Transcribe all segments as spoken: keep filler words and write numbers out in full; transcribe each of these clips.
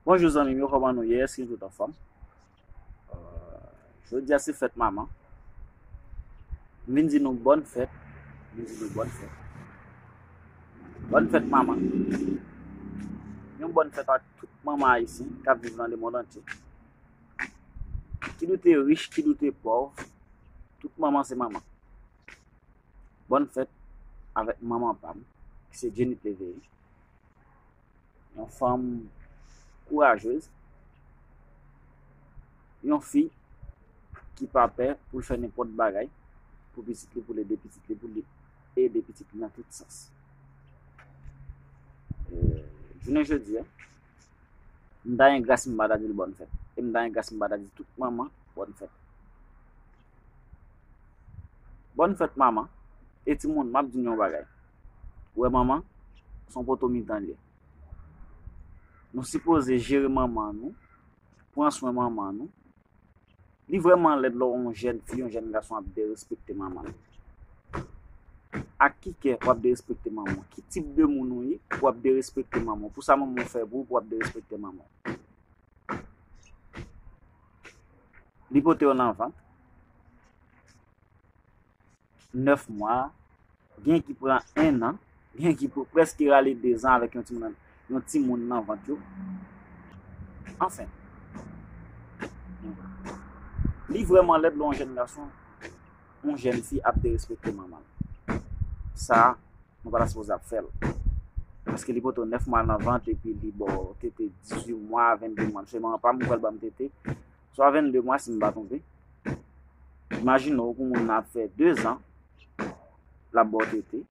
Bonjou zanmi m yo, kòman nou ye? Èske nou tout anfòm? Jodi a se fèt manman. M vin di nou bòn fèt. M vin di nou bòn fèt. Bòn fèt manman. Yon bòn fèt ak tout manman ayisyen k ap viv nan lemonn antye. Ki nou te rich, ki nou te pòv, tout manman se manman. Bòn fèt avèk manman pa m, ki se Jenny Pleveri. Yon fanm kourajez, yon fi ki pa pè pou l fè nenpòt bagay pou pitit li, pou l ede pitit li, pou l ede pitit li nan tout sans. E, jounen jodi a, m ta engra si m pa ta di l bòn fèt. E m ta engra si m pa ta di tout manman bòn fèt. Bòn fèt manman. E timoun, m ap di nou yon bagay. Ou wè manman, se yon poto mitan li ye. Nou sipoze jere manman nou, pran swen manman nou. Li vrèman lèd lè yon jèn fi, yon jèn gason ap derespekte manman l. Ak ki kè w ap derespekte manman w? Ki tip de moun ou ye pou w ap derespekte manman w? Pou sa manman w fè pou ou, pou w ap derespekte manman w? Li pote w nan vant nèf mwa, gen ki pran en an, gen ki pr- prèske rale de zan avèk yon timoun, yon timoun nan vant yo. Anfen, li vrèman lèd lè yon jèn gason, yon jèn fi ap derespekte manman l. Sa, nou pa ta sipoze ap fè l. Paske li pote w nèf mwa nan vant epi li ba w tete dizuit mwa, vennde mwa. M sonje manman pa m pral ban m tete, swa vennde mwa si m pa twonpe. Imajine w pou moun nan ap fè de zan, l ap ba w tete.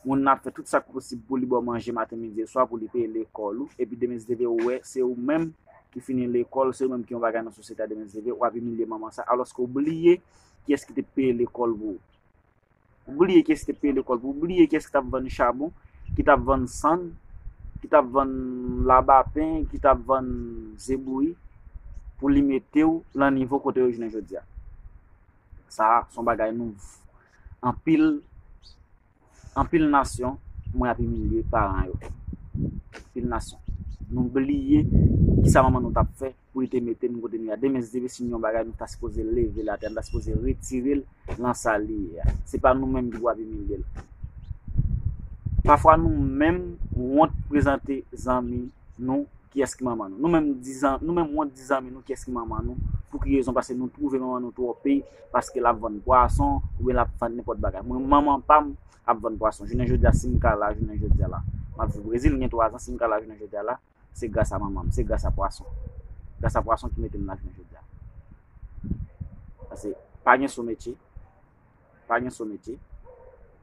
Moun nan ap fè tout sa k posib pou li ba w manje maten, midi e swa, pou li peye lekòl ou. Epi demen si Dye vle, ou wè, se ou menm ki fini lekòl, se ou menm ki yon bagay nan sosyete a, demen si Dye vle, w ap imilye manman sa, alòske w bliye kiyès ki te peye lekòl pou ou. Ou bliye kiyès ki te peye lekòl pou ou, bliye kiyès ki t ap vann chabon, ki t ap vann sann, ki t ap vann labapen, ki t ap vann ze bouyi, pou li mete w lan nivo kote w ye jounen jodi a. Sa, se yon bagay nou, anpil, anpil nasyon, mwen ap imilye paran yo. Anpil nasyon. Nou bliye kisa manman nou t ap fè pou li te mete n kote nou ye a. Demen si Dye vle, si n yon bagay, nou ta sipoze leve l atè, nou ta sipoze retire l lan sa li ye a. Se pa nou menm ki pou ap imilye l. Pafwa nou menm wont prezante zanmi nou kiyès ki manman nou. Nou menm di zan- nou menm wont di zanmi nou kiyès ki manman nou. Pou ki rezon? Paske nou twouve manman nou twò peye, paske l ap vann pwason, oubyen l ap vann nenpòt bagay. Mwen, manman pa m ap vann pwason. Jounen jodi a, si m ka la, jounen jodi a la, m ap viv Brezil, m gen twa zan, si m ka la, jounen jodi a la, se gras a manman m, se gras a pwason. Gras a pwason ki mete m la jounen jodi a. Paske pa gen sou metye, pa gen sou metye.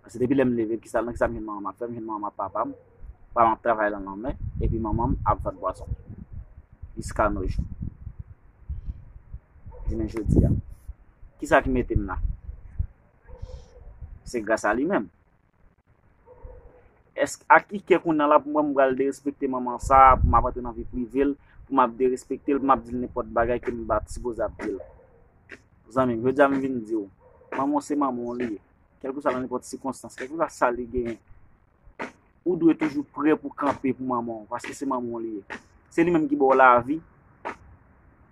Paske depi lè m leve, kisa, nan kisa m jwenn manman m ap fè? M jwenn manman m ap papa m, papa m ap travay lan lanmè, epi manman m ap vann pwason. Jiska no jou. Jounen jodi a. Kisa ki mete m la? Se gras a li menm. Èske, a ki kè kounye a la pou mwen, m pral derespekte manman sa, pou m ap antre nan vi prive l, pou m ap derespekte l, pou m ap di l nenpòt bagay ke m pa t sipoze ap di l? Zanmi m, jodi a m vin di w, manman w se manman w li ye. Kèlkeswa nan nenpòt sikonstans, kèlkeswa sa li genyen, ou dwe toujou prè pou kanpe pou manman w, paske se manman w li ye. Se li menm ki ba w lavi,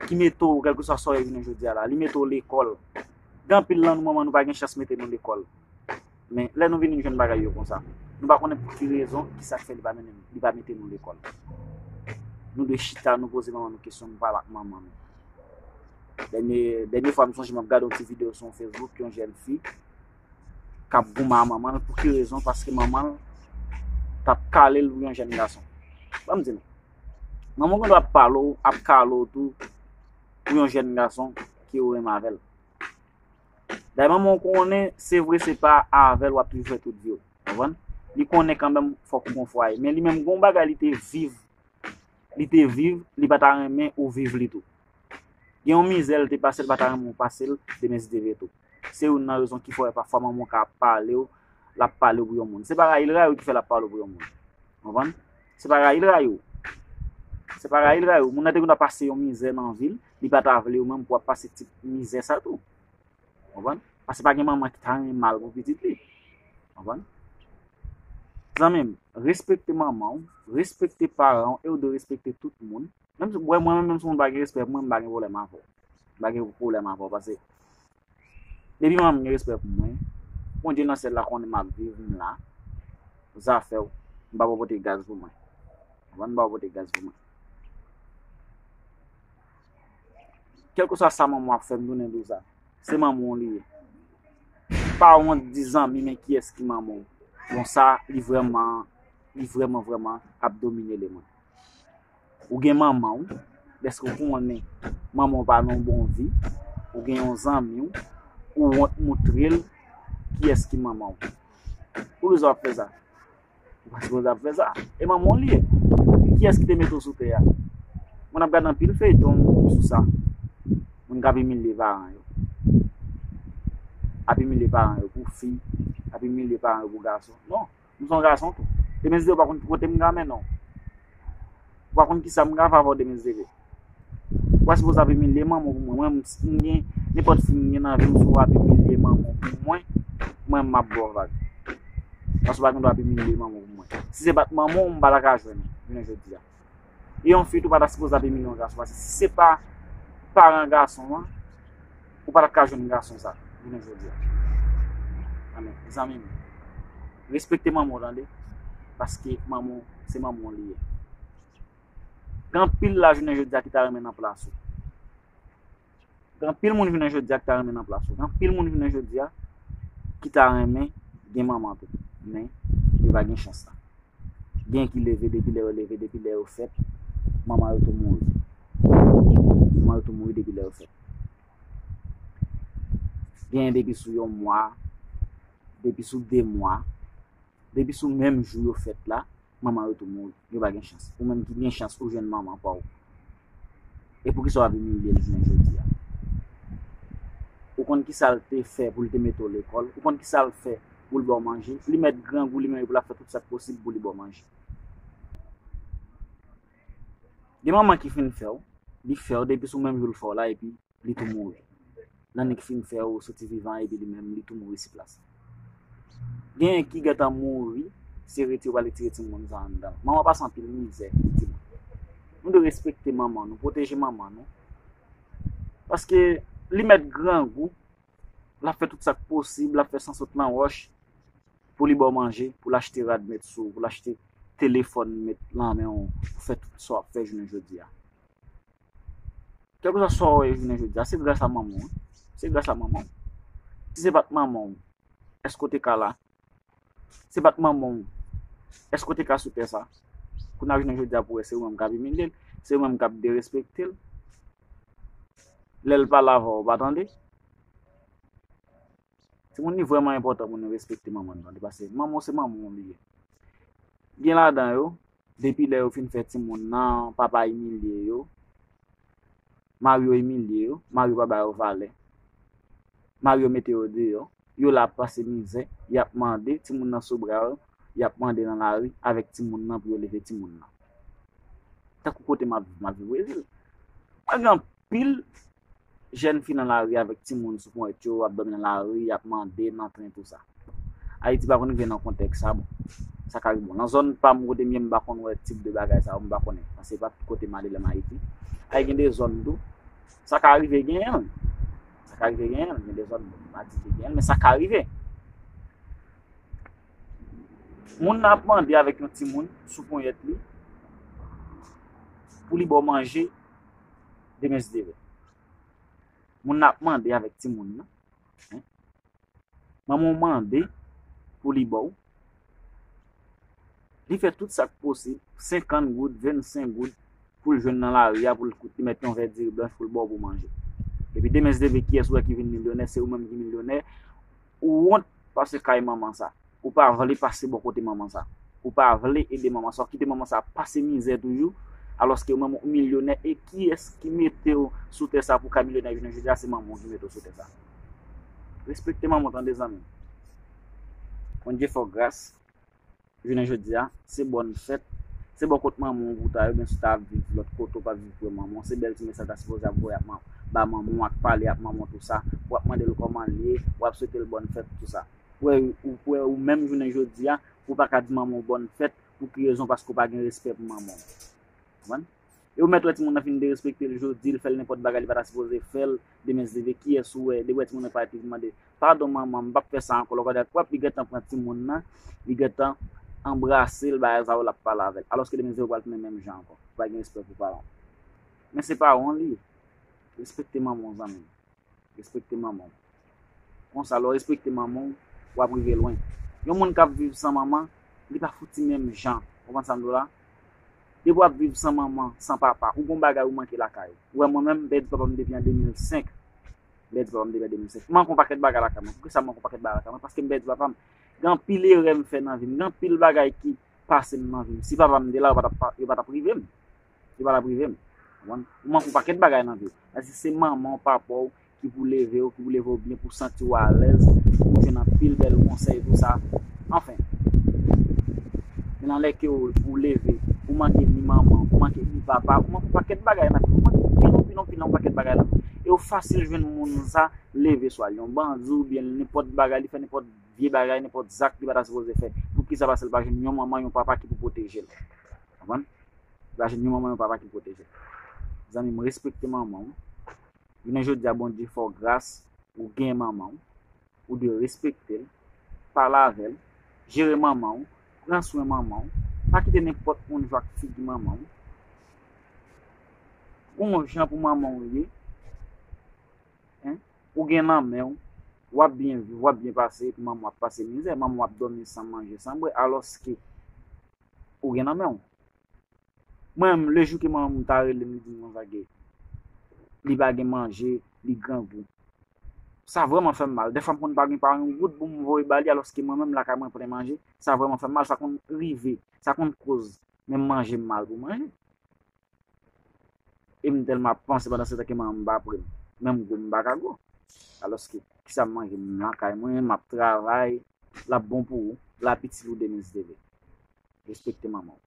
ki mete w, kèlkeswa sa w ye jounen jodi a la, li mete w lekòl. Gen anpil lan nou manman nou pa gen chans mete nou lekòl. Men lè nou vini jwenn bagay yo konsa, nou pa konnen pou ki rezon, kisa k fè li pa mennen, li pa mete nou lekòl. Nou dwe chita, nou poze manman nou kesyon, nou pale ak manman nou. Dènye, dènye fwa m sonje m ap gade yon ti videyo sou yon Facebook, yon jèn fi k ap goumen a manman l. Pou ki rezon? Paske manman l t ap kale l pou yon jèn gason. Ban m di nou, manman w gendwa ap pale w, ap kale w tou pou yon jèn gason ke w renmen avè l. Dayè manman w konnen, se vre se pa avè l w ap toujou fè tout vi w. Konprann? Li konnen kanmenm fòk ou gon fwaye. Men li menm gon bagay li te viv, li te viv, li pa ta renmen ou viv li tou. Gen yon mizè l te pase, l pa ta renmen w pase l, demen si Dye vle tou. Se youn nan rezon ki fè w wè pafwa manman w ka ap pale w, l ap pale w pou yon moun. Se pa rayi l rayi w ki fè l ap pale w pou yon moun. Konprann? Se pa rayi l rayi w. Se pa rayi l rayi w. Moun nan te gendwa pase yon mizè nan vi l, li pa ta vle w menm pou w ap pase ti mizè sa tou. Konprann? Paske pa gen manman ki ta renmen mal pou pitit li. Konprann? Zanmi m, respekte manman w, Respekte paran w e w dwe respekte tout moun. Menm si, wè, mwen menm, menm si moun pa gen respè pou mwen, m pa gen pwoblèm avè w. M pa gen pwoblèm avè w, paske depi manman m gen respè pou mwen, Bondye nan syèl la konnen m ap viv, m la. Zafè w, m pa pou pote gaz pou mwen. Konprann? M pa pou pote gaz pou mwen. Kèlkeswa sa manman w ap fè, m tounen di w sa. Se manman w li ye. Pa wont di zanmi men kiyès ki manman w. Bon, sa, li vrèman, li vrèman, vrèman ap domine li mwen. Ou gen manman w, dèske ou konnen manman w pa nan yon bon vi, ou gen yon zanmi w, ou wont moutre l kiyès ki manman w. Poukisa w ap fè sa? Ou pa sipoze ap fè sa. E manman w li ye. Kiyès ki te mete w sou tè a? Mwen ap gade anpil feyton sou sa. Moun k ap imilye paran yo. Ap imilye paran yo pou fi, ap imilye paran yo pou gason. Non, m se yon gason tou. Demen si Dye vle, ou pa konn ki kote m ka mennen w. Ou pa konn kisa m ka fè avè w demen si Dye vle. Ou pa sipoze ap imilye manman w pou mwen. Mwen, m, m gen, nenpòt fi m gen nan vi m, si w ap imilye manman w pou mwen, mwen, m ap ba w vag. Paske w pa gen dwa ap imilye manman w pou mwen. Si se pa t manman w, m pa ta ka jwenn ou, jounen jodi a. E yon fi tou pa ta sipoze ap imilye yon gason, paske si se pa paran gason an, ou pa ta ka jwenn gason sa, jounen jodi a. Amèn. Zanmi m, respekte manman w, tande, paske manman w, se manman w li ye. Gen anpil la jounen jodi a ki ta renmen nan plas ou. Gen anpil moun jounen jodi a ki ta renmen nan plas ou. Gen anpil moun jounen jodi a ki ta renmen gen manman tou. Men, yo pa gen chans la. Gen ki leve depi lè yo leve, depi lè yo fèt, manman yo tou mouri. Manman yo tou mouri depi lè yo fèt. Gen depi sou yon mwa, depi sou de mwa, depi sou menm jou yo fèt la, manman yo tou mouri. Yo pa gen chans. Ou menm ki gen chans, ou jwenn manman pa w. E poukisa w ap imilye l jounen jodi a? Ou konn kisa l te fè pou l te mete w lekòl? Ou konn kisa l fè pou l ba w manje? Li mèt grangou li menm epi l ap fè tout sa k posib pou li ba w manje. Gen manman ki fin fè w, li fè w depi sou menm jou l fè w la epi li tou mouri. Nan nèg fin fè w soti vivan epi li menm li tou mouri sou plas. Genyen ki gentan mouri, se retire w al retire timoun sa anndan. Manman pase anpil mizè pou timoun. Nou dwe respekte manman nou, pwoteje manman nou. Paske li mèt grangou, l ap fè tout sa k posib, l ap fè san sot nan wòch pou li ba w manje, pou l achte rad met sou ou, pou l achte telefòn met nan men w, pou fè tout sa w ap fè jounen jodi a. Kèlkeswa sa w ye jounen jodi a, se gras a manman w wi. Se gras a manman w. Si se pa t manman w, èske w te ka la? Se pa t manman w, èske w te ka sou tè sa? Kounye a jounen jodi a pou wè se ou menm k ap imilye l, se ou menm k ap derespekte l. Lè l pale avè w, ou pa tande? Timoun, li vrèman enpòtan pou nou respekte manman nou, tande, paske manman w se manman w li ye. Gen ladan yo, depi lè yo fin fè timoun nan, papa imilye yo, mari yo imilye yo, mari yo pa ba yo valè, mari yo mete yo deyò, yo la ap pase mizè, y ap mande, timoun nan sou bra yo, y ap mande nan lari avèk timoun nan pou yo leve timoun nan. Tankou kote m ap viv, m ap viv Brezil. Mwen gen anpil jèn fi nan lari avèk timoun sou ponyèt yo, ap dòmi nan lari, y ap mande nan tren, tou sa. Ayiti pa konn rive nan kontèks sa, bon. Sa ka rive, bon. Nan zòn pa m kote m ye, m pa konn wè tip de bagay sa yo, m pa konnen. Paske se pa tout kote m ale lè m Ayiti. Ay gen de zòn tou, sa ka rive genyen l. Sa ka rive genyen l, gen de zòn, bon, m pa di ke genyen l, men sa ka rive. Moun nan ap mande avèk yon timoun sou ponyèt li pou li ba w manje demen si Dye vle. Moun nan ap mande avèk timoun nan. Hein? Manman w mande pou li ba w. Li fè tout sa k posib, senkant goud, vennsenk goud, pou l jwenn nan lari a, pou l koute, li mèt yon vè diri blanch pou l ba w pou manje. Epi demen si Dye vle, kiyès ou wè ki vin milyonè? Se ou menm ki milyonè. Ou wont pase kay manman sa. Ou pa vle pase bò kote manman sa. Ou pa vle ede manman sa. Ou kite manman sa pase mizè toujou. Alòske ou menm ou milyonè. E kiyès ki mete w sou tè sa pou w ka milyonè jounen jodi a? Se manman w ki mete w sou tè sa. Respekte manman w, tande, zanmi m. Bondye fè w gras. Jounen jodi a, se bòn fèt. Se bò kot manman w ou ta ye, oubyen si w ta ap viv lòt kote, ou pa viv pre manman w, se bèl ti mesaj w ta sipoze ap voye ap man-, ba manman w, ak pale ak manman w, tou sa. W ap mande l kòman l ye, w ap swete l bòn fèt, tou sa. Ou wè, ou wè, ou menm jounen jodi a, ou pa ka di manman w bòn fèt, Pou ki rezon? Paske w pa gen respè pou manman w. Konprann? E ou mèt wè timoun nan fin derespekte l jodi, l fè l nenpòt bagay li pa ta sipoze fè l, demen se leve, kiyès ou wè, depi wè timoun nan parèt li mande padon manman, m p ap fè sa ankò, lè w gade w ap li gentan pran timoun nan, li gentan anbrase l, bagay sa yo l ap pale avè l. Alòske demen se leve ou pral tounen menm jan ankò. Ou pa gen respè pou paran w. Men se paran w li ye. Respekte manman w zanmi m. Respekte manman w. Konsa, lè w respekte manman w, w ap rive lwen. Yon moun k ap viv san manman, li pa fouti menm jan. Ou konprann sa m di w la? Depi w ap viv san manman, san papa, ou gon bagay ou manke lakay ou. Ou wè mwen menm, m pèdi papa m depi an de mil senk. M pèdi papa m depi an de mil senk. M manke yon pakèt bagay lakay mwen. Poukisa m manke yon pakèt bagay lakay mwen? Paske m pèdi papa m. Gen anpil erè m fè nan vi m. Gen anpil bagay ki pase m nan vi m. Si papa m te la, yo pa t ap, yo pa t ap rive m. Li pa la prive m. Konprann? Ou manke yon pakèt bagay nan vi w. Paske se manman w, papa w ki pou leve w, ki pou leve w byen, pou w santi w alèz, pou w jwenn anpil bèl konsèy, tou sa. Anfen. Men nan lè ke w, ou leve, ou manke ni manman, ou manke ni papa, ou manke yon pakèt bagay nan vi w. Ou manke anpil, anpil, anpil, yon pakèt bagay nan vi w. E w fasil jwenn moun sa leve, swa l yon bandi oubyen nenpòt bagay, li fè nenpòt vye bagay, nenpòt zak li pa ta sipoze fè. Poukisa? Paske l pa jwenn yon manman, yon papa ki pou pwoteje l. Konprann? Imajine yon manman, yon papa ki pwoteje. Zanmi m, respekte manman w. Jounen jodi a, Bondye fè w gras, ou gen manman w. Ou dwe respekte l, pale avè l, jere manman w, pran swen manman w. Pa kite nenpòt moun jwe ak figi manman w. Gon jan pou manman w ye. Hein? Ou gen nan men w, w ap byen viv, w ap byen pase, epi manman w ap pase mizè, manman w ap dòmi san manje, san bwè, alòske ou gen nan men w. Mwen menm, lejou ke manman m ta rele m, li di m konsa ke li pa gen manje, li grangou. Sa vrèman fè m mal. Dèfwa m konn pa gen pa yon goud pou m voye ba li, alòske mwen menm lakay mwen plen manje. Sa vrèman fè m mal, sa konn rive, sa konn koz menm manje m mal pou manje. E m tèlman ap panse pandan se tan ke manman m pa pre m. Menm gwo m pa ka gwo. Alòske, kisa m manje? M lakay mwen, m ap travay, l ap bon pou ou, l ap itil ou demen si Dye vle. Respekte manman w.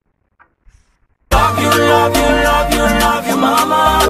Love you, love you, love you, love you, mama.